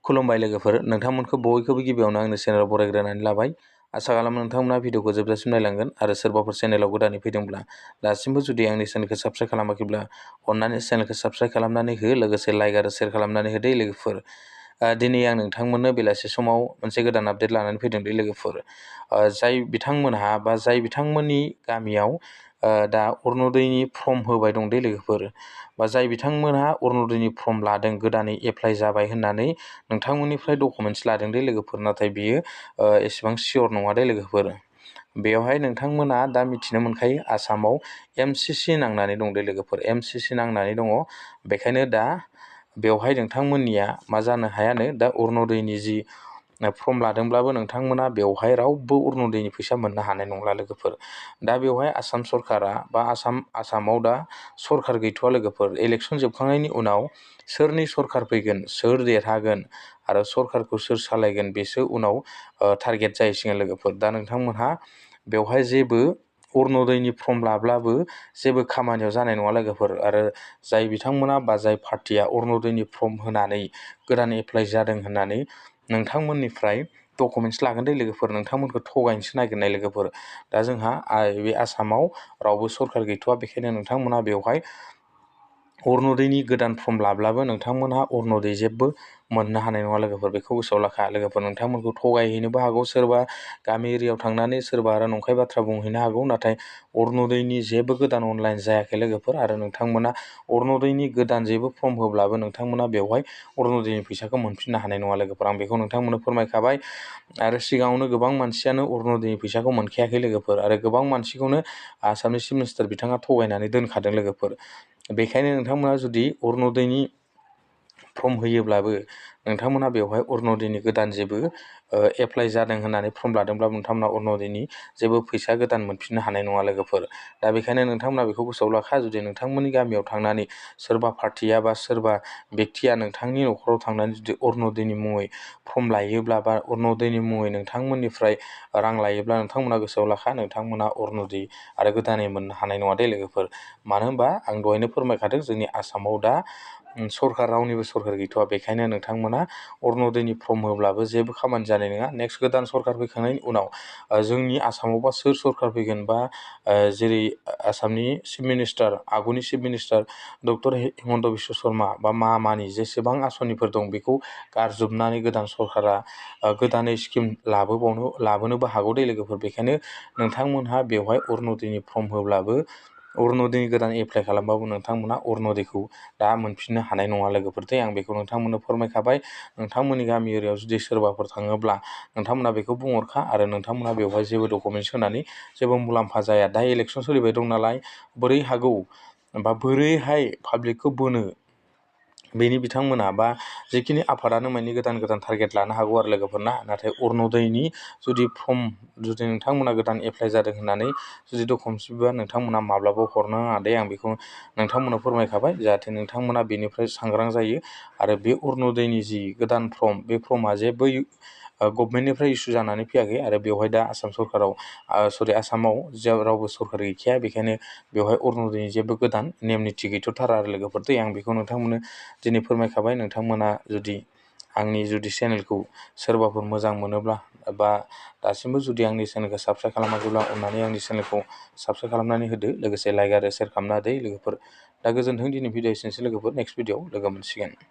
खुलुमबाय लोगोफोर, नोंथांमोनखौ बयखौबो गिबियावनो आंनि चेनेलाव बरायग्रोनानै लाबाय। आसा खालामो नोंथांमोना भिडिअखौ जोबजासिम नायलांगोन आरो सोरबाफोर चेनेलाव गोदानै फैदोंब्ला दासिमबो जुदि आंनि चेनेलखौ साबस्क्राइब खालामाखैब्ला अन्नानै चेनेलखौ साबस्क्राइब खालामनानै हो, लोगोसे लाइक आरो शेयार खालामनानै होदो लोगोफोर। दिनै आं नोंथांमोननो बेलासि समाव मोनसे गोदान आपडेट लानानै फैदों दे लोगोफोर। जाय बिथांमोनहा बा जाय बिथांमोननि गामियाव दा अरुनदयनि फर्म होबाय दं दे लोगोफोर, बा जाय बिथांमोनहा अरुनदयनि फर्म लादों, गोदानै एप्लाइ जाबाय होननानै नोंथांमोननिफ्राय डकुमेन्टस लादों दे लोगोफोर, नाथाय बियो एसेबां सियर नङा दे लोगोफोर। बेवहाय नोंथांमोना दा मिथिनो मोनखायो आसामाव MCC नांनानै दं दे लोगोफोर, MCC नांनानै दङ। बेखायनो दा बेवहाय नोंथांमोननिया मा जानो हायानो, दा अरुनदयनि जि फर्म लादोंब्लाबो नोंथांमोना बेवहाय रावबो अरुनदयनि फैसा मोननो हानाय नंला लोगोफोर। दा बेवहाय आसाम सरकारा बा आसामाव दा सरकार गैथ'वा लोगोफोर। इलेक्सन जोबखांनायनि उनाव सोरनि सरकार फैगोन, सोर देरहागोन आरो सरकारखौ सोर सालायगोन, बेसो उनाव टारगेट जाहैसिगोन लोगोफोर। दा नोंथांमोनहा बेवहाय जेबो अरुनदयनि फर्म लाब्लाबो जेबो खामानियाव जानाय नङा लोगोफोर। आरो जाय बिथांमोना बा जाय पार्टिया अरुनदयनि फर्म होनानै गोदान एप्लाइ जादों होननानै नोंथांमोननिफ्राय डकुमेन्टस लागोन दे लोगोफोर, नोंथांमोनखौ थगायनोसो नागिरनाय लोगोफोर। दा जोंहा बे आसामाव रावबो सरकार गैथ'वा, बेखायनो नोंथांमोना बेवहाय अरुनदयनि गोदान फर्म लाब्लाबो नोंथांमोनहा अरुनदय जेबो मोननो हानाय नङा लोगोफोर। बेखौ गोसोआव लाखा लोगोफोर। नोंथांमोनखौ थगायहैनोबो हागौ सोरबा, गामि एरियायाव थांनानै सोरबा आरो नंखाय बाथ्रा बुंहैनो हागौ। नाथाय अरुनदयनि जेबो गोदान अनलाइन जायाखै लोगोफोर, आरो नोंथांमोना अरुनदयनि गोदान जेबो फर्म होब्लाबो नोंथांमोना बेवहाय अरुनदयनि फैसाखौ मोनफिननो हानाय नङा लोगोफोर। आं बेखौ नोंथांमोननो फोरमायखाबाय। आरो सिगाङावनो गोबां मानसियानो अरुनदयनि फैसाखौ मोनखायाखै लोगोफोर, आरो गोबां मानसिखौनो आसामनि चिफ मिनिस्टार बिथाङा थगायनानै दोनखादों लोगोफोर। बेखायनो नोंथांमोना जुदि अरुनदयनि फर्म होयोब्लाबो नोंथांमोना बेवहाय अरुनदयनि गोदान जेबो एप्लाइ जादों होननानै फर्म लादोंब्लाबो नोंथांमोना अरुनदयनि जेबो फैसा गोदान मोनफिननो हानाय नङा लोगोफोर। दा बेखायनो नोंथांमोना बेखौ गोसोआव लाखा, जुदि नोंथांमोननि गामियाव थांनानै सोरबा पार्टिया बा सोरबा बेक्तिया नोंथांनि न'खराव थांनानै जुदि अरुनदयनि मुङै फर्म लायोब्ला बा अरुनदयनि मुङै नोंथांमोननिफ्राय रां लायोब्ला नोंथांमोना गोसोआव लाखा, नोंथांमोना अरुनदय आरो गोदानै मोननो हानाय नङा दे लोगोफोर। मानो होनबा आं दहायनो फोरमायखादों, जोंनि आसामाव दा सरकार रावनिबो सरकार गैथ'वा। बेखायनो नोंथांमोना अरुनदयनि फर्म होब्लाबो जेबो खामानि जानाय नङा। नेक्स्ट गोदान सरकार फैखांनायनि उनाव जोंनि आसामावबा सोर सरकार फैगोन, बा जेरै आसामनि चिफ मिनिस्टार, आगुनि chief minister doctor Himanta Biswa Sharma बा मामानि जेसेबां आसनिफोर दं बेखौ गारजोबनानै गोदान सरकारा गोदानै स्किम लाबोनोबो हागौ दे लोगोफोर। बेखायनो नोंथांमोनहा बेवहाय अरुनदयनि फर्म होब्लाबो, अरुनदयनि गोदान एप्लाइ खालामबाबो नोंथांमोना अरुनदयखौ दा मोनफिननो हानाय नङा लोगोफोर। आं बेखौ नोंथांमोननो फोरमायखाबाय। नोंथांमोननि गामि एरियायाव जुदि सोरबाफोर थाङोब्ला नोंथांमोना बेखौ बुंहरखा, आरो नोंथांमोना बेवहाय जेबो डकुमेन्टस होनानै जेबो मुलाम्फा जाया। दा इलेक्सन सोलिबाय दं नालाय, बोरै हागौ बा बोरैहाय पाब्लिकखौ बोनो, बेनि बिथांमोना बा जिखिनि आफादानो माने गोदान गोदान टारगेट लानो हागौ आरो लोगोफोरना। नाथाय अरुनदयनि जुदि फर्म जुदि नोंथांमोना गोदान एप्लाइ जादों होननानै जुदि डकुमेन्टस बिबा नोंथांमोना माब्लाबा हरनो नाङा दे। आं बेखौ नोंथांमोननो फोरमायखाबाय, जाहाथे नोंथांमोना बेनिफ्राय सांग्रां जायो। आरो बे अरुनदयनि जि गोदान फर्म, बे फर्मआ जेबो गभमेन्टनिफ्राय इसु जानानै फैयाखै, आरो बेवहाय दा आसामाव रावबो सरकार गैखाया। बेखायनो बेवहाय अरुनदयनि जेबो गोदान नेम निथि गैथ'थारा आरो लोगोफोर। आं बेखौ नोंथांमोननो दिनै फोरमायखाबाय। नोंथांमोना जुदि आंनि चेनेलखौ सोरबाफोर मोजां मोनोब्ला, बा दासिमबो जुदि आंनि चेनेलखौ साबस्क्राइब खालामाखैब्ला अननानै आंनि चेनेलखौ साबस्क्राइब खालामनानै होदो, लोगोसे लाइक आरो शेयार खालामना होदो लोगोफोर। दा गोजोन्थों, दिनै भिडिअ एसेनोसै लोगोफोर। नेक्स्ट भिडिअआव लोगो मोनसिगोन।